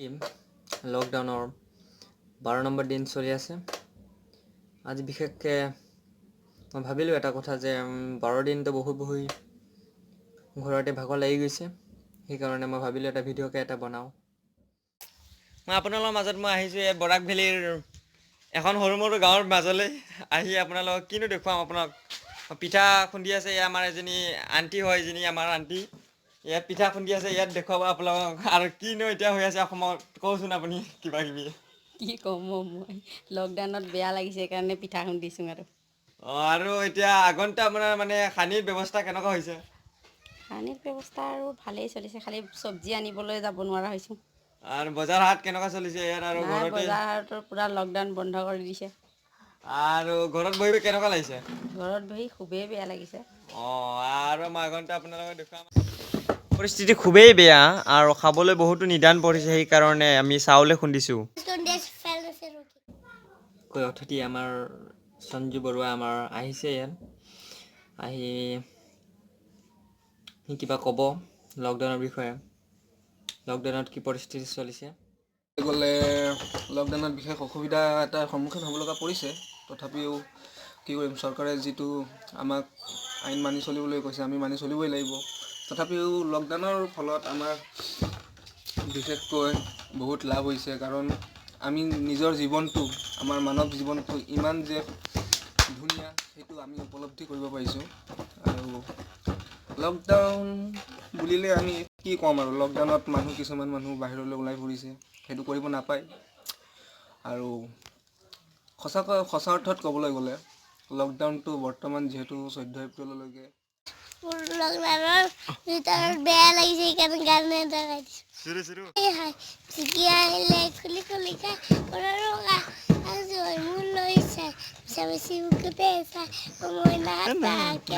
লকডাউনৰ 12 নম্বৰ দিন চলি আছে। আজি বিশেষকৈ মই ভাবিলোঁ এটা কথা যে 12 দিনটো বহুত বহি ঘৰতে ভাগৰ লাগি গৈছে, সেইকাৰণে মই ভাবিলোঁ এটা ভিডিঅ'কে এটা বনাওঁ। মই আপোনালোকৰ মাজত মই আহিছোঁ এই বৰাক ভেলীৰ এখন সৰু মৰু গাঁৱৰ মাজলৈ। আহি আপোনালোকক কিনো দেখুৱাম আপোনাক? পিঠা খুন্দি আছে। এয়া আমাৰ এজনী আণ্টি হয়, যিনি আমাৰ আণ্টি ইয়াত পিঠা খুন্দি আছে। ইয়াত দেখুৱাব আপোনালোকক আৰু কিনো এতিয়া হৈ আছে অসমত। কওঁচোন আপুনি কিবা কিবি। কি ক'ম অ' মই, লকডাউনত বেয়া লাগিছে, সেইকাৰণে পিঠা খুন্দিছোঁ আৰু। অঁ, আৰু এতিয়া আগন্তুক আপোনাৰ মানে খানিৰ ব্যৱস্থা কেনেকুৱা হৈছে? পানীৰ ব্যৱস্থা আৰু ভালেই চলিছে, খালি চব্জি আনিবলৈ যাব নোৱাৰা হৈছোঁ। আৰু বজাৰ হাট কেনেকুৱা চলিছে ইয়াত আৰু? নাই। ঘৰতে। বজাৰতো পূৰা লকডাউন বন্ধ কৰি দিছে। আৰু ঘৰত বহি কেনেকুৱা লাগিছে? ঘৰত বহি খুবেই বেয়া লাগিছে। অঁ, আৰু মই আগন্তুক আপোনালোকক দেখুৱাম। পৰিস্থিতি খুবেই বেয়া আৰু খাবলৈ বহুতো নিদান পৰিছে, সেইকাৰণে আমি চাউলে খুন্দিছোঁ। কৈ অথতি আমাৰ সঞ্জু বৰুৱা আমাৰ আহিছে। ইয়াত আহি সি কিবা ক'ব লকডাউনৰ বিষয়ে, লকডাউনত কি পৰিস্থিতি চলিছে। গ'লে লকডাউনত বিশেষ অসুবিধা এটাৰ সন্মুখীন হ'ব লগা পৰিছে। তথাপিও কি কৰিম, চৰকাৰে যিটো আমাক আইন মানি চলিবলৈ কৈছে, আমি মানি চলিবই লাগিব। তথাপিও লকডাউনৰ ফলত আমাৰ বিশেষকৈ বহুত লাভ হৈছে, কাৰণ আমি নিজৰ জীৱনটো, আমাৰ মানৱ জীৱনটো ইমান যে ধুনীয়া, সেইটো আমি উপলব্ধি কৰিব পাৰিছোঁ। আৰু লকডাউন বুলিলে আমি কি ক'ম আৰু, লকডাউনত মানুহ, কিছুমান মানুহ বাহিৰলৈ ওলাই ফুৰিছে, সেইটো কৰিব নাপায়। আৰু সঁচাকৈ সঁচা অৰ্থত ক'বলৈ গ'লে লকডাউনটো বৰ্তমান যিহেতু 14 এপ্ৰিললৈকে মোৰ লকডাউনৰ ভিতৰত বেয়া লাগিছে, সেইকাৰণে গান এটা গাই দিছোঁ। জিকি আহিলে খুলি খুলি খাই মোৰ লৈ চাই মিছা বুকুতে চাই মই নাথাকে।